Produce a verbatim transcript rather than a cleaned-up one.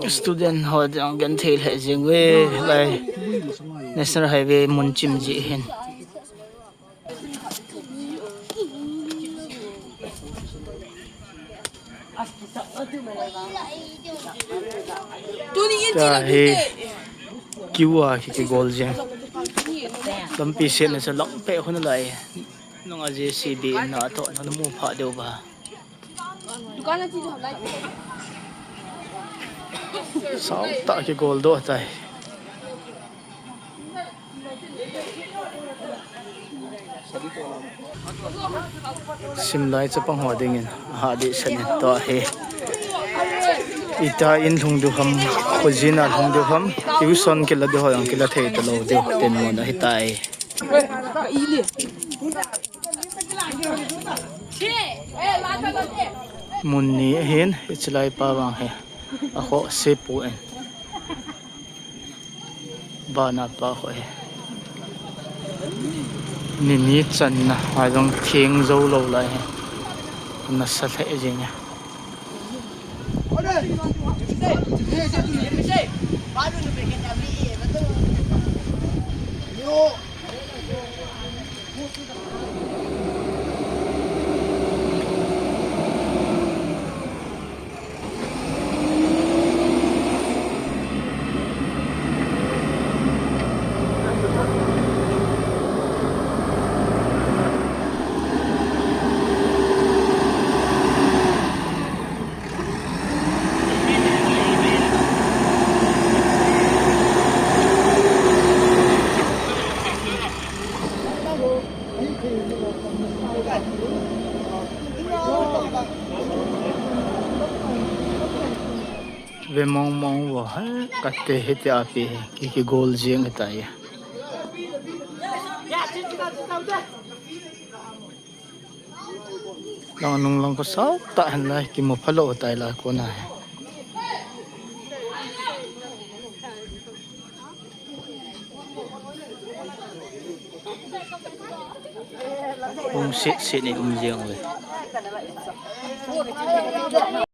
Student ho jong genthei lheh jeng ve lai. National Highway mun chim ji hin. Tahi kiu a ki, kigol jeng. Lampi setna chu lang peh hun lai. Nunga J C B in na to na mu pha deu ba. Sao ta kigol doh tai. Simlai chapang ho dingin, aha, di sanin to ahi. Ita in lhung diu ham, khojin a lhung diu ham, tuition kila diu ho jong kila thei talou diu, tin mun ahi tai. Mun ni ahin, hiche lai pa vang hi. Akhoh se pu in. Bana pa khoh hi. Ni ni channa, a jong theng jou lou lai hi. Nasa lheh jeng e. Ve mong mong vo, ha, kate hiti api, ki, kigol jeng tai. Lang nung lang ko sao ta hen lai, kimu phalou tai la kona hi. Um sit sit ni um jeng le.